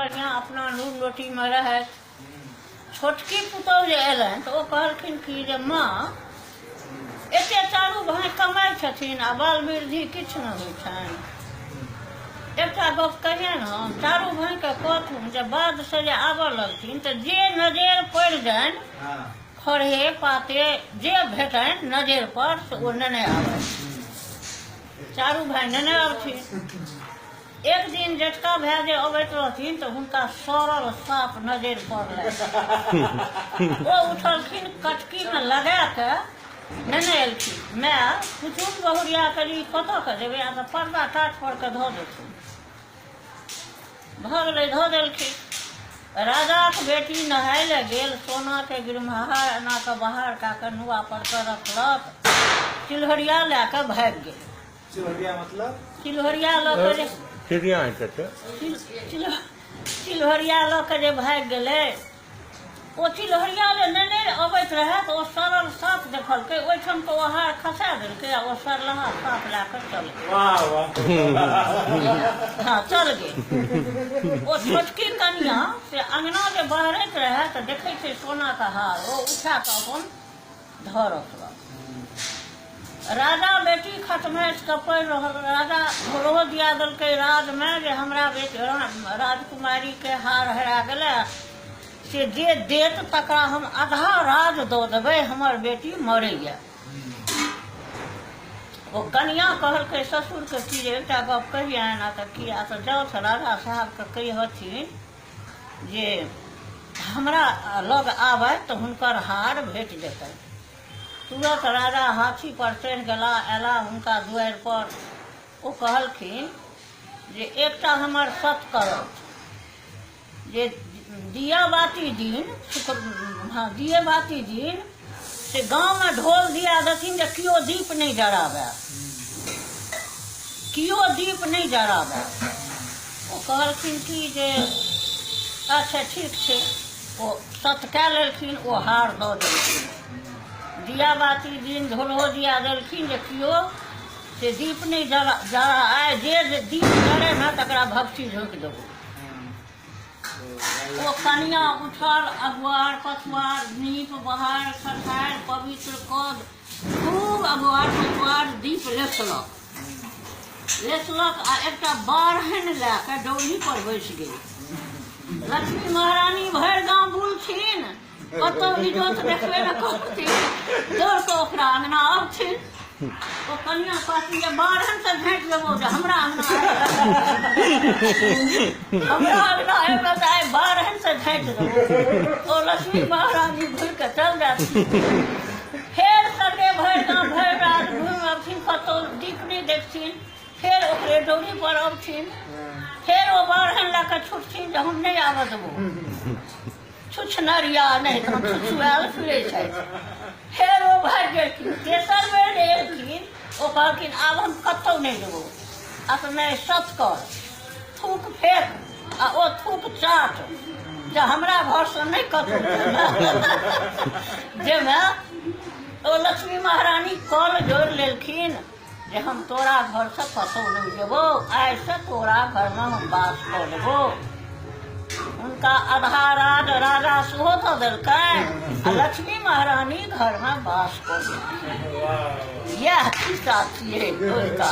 बढ़िआँ अपना नून रोटीमे रहथि। छोटकी पुतोहु जे अयलनि तऽ ओ कहलखिन कि जे माँ एते चारू भाय कमाइ छथिन आ बाल वृद्धि किछु नहि होइ छनि। एकटा गप कहियनि हम चारू भायके कहथुन जे बाधसँ जे आबऽ लगथिन तऽ जे नजरि पड़ि जानि खड़हे पाते जे भेटनि नजरि पर से ओ नेने आबथि। चारू भाय नेने अबथिन। एक दिन जेठका भाय जे अबैत रहथिन तऽ हुनका सड़ल साप नजरि पड़लनि। ओ उठलखिन कटकीमे लगा कऽ नेने एलखिन। माय पुछुन बहुरियाके जे ई कतऽ के देबै आ तऽ पर्दा टाट पर के धऽ देथुन। भऽ गेलै धऽ देलखिन। राजाक बेटी नहाय लए गेल सोनाके गिरमहार एना कऽ बाहर कए कऽ नुआ पर कऽ रखलक। चिल्हरिया लए कऽ भागि गेल। चिल्हरिया मतलब? चिल्हरिया लऽ कऽ जे चिड़िया होइत छै। चिल्हरिया लऽ कऽ जे भागि गेलै ओ चिल्हरिया जे नेने अबैत रहए तऽ ओ सड़ल साँप देखलकै ओहिठाम तऽ ओ हार खसा देलकै आ ओ सड़लहा साँप लए कऽ चल गेल। वाह वाह। हँ चल गेल। ओ छोटकी कनिया से अङना जे बहरैत रहए तऽ देखै छै सोनाके हार ओ उठा कऽ अपन धऽ रखलक। राजा बेटी खटमैस कऽ पढ़ि रहल राजा ढोलहो दिया देलकै राजमे जे हमरा बेटी राजकुमारीके हार हेरा गेलै से जे देत तकरा हम आधा राज दऽ देबै हमर बेटी मरैए। ओ कनिया कहलकै ससुरके की जे एकटा गप कहियनि आ तऽ की आ तऽ जाउ राजा साहबके कहिहथिन जे हमरा लग आबथि तऽ हुनकर हार भेट जेतनि। तुरत राजा हाथी पर चढ़ि गेलाह, अयलाह हुनका दुआरि पर। ओ कहलखिन जे एकटा हमर सत करत जे दिया बाती दिन शुक्र हँ दिये बाती दिन से गाँवमे ढोल दिया देथिन जे केओ दीप नहि जराबय, केओ दीप नहि जराबय। ओ कहलखिन कि जे अच्छा ठीक छै। ओ सत कए लेलखिन ओ हार दऽ देलखिन। दिया बाती दिन ढोलहो दिया देलखिन जे केओ से दीप नहि जरा जरा आइ जे दीप जरे ने तकरा भपसी झोंकि देबो। ओ कनिया उठल अगुआर पछुआर नीप बहार छठारि पवित्र कऽ खूब अगुआर पछुआर दीप लेसलक लेसलक आ एकटा बारहनि लए कऽ डौली पर बैस गेल। लक्ष्मी महारानी भरि गाँव बुलथिन कतौ इजोत देखबे ने करथिन दौड़ कऽ ओकरा अङ्गना अबथिन। ओ कनिया कहथिन जे बारहनि से झाँकि देबौ जे हमरा अङ्गना हमरा अङ्गना एबै तऽ आइ बारहनि से झाँकि देबौ। ओ लक्ष्मी महारानी घुरि कऽ चल जाथिन। फेर सगरे भरि गाँव भरि रात घुमि अबथिन कतौ दीप नहि देखथिन। फेर ओकरे डोरी पर अबथिन। फेर ओ बारहनि लऽ कऽ छुटथिन जे हम नहि आबऽ देबौ। छुछनरिया नहि तऽ छुछुआयल फिरै छथि। फेर ओ भागि गेलखिन। तेसर बेर जे एलखिन ओ कहलखिन आब हम कतहु नहि जेबौ आ तऽ नहि सत कर थूक फेक आ ओ थूक चाट जे हमरा घरसँ नहि कतहु जेबै। ओ लक्ष्मी महारानी कल जोड़ि लेलखिन जे हम तोरा घरसँ कतहु नहि जेबौ आइसँ तोरा घरमे हम वास कऽ लेबौ। हुनका आधा राज राजा सेहो दऽ देलकनि आ लक्ष्मी महारानी घरमे वास कऽ लेलखिन। इएह खिस्सा छियै ओहिका।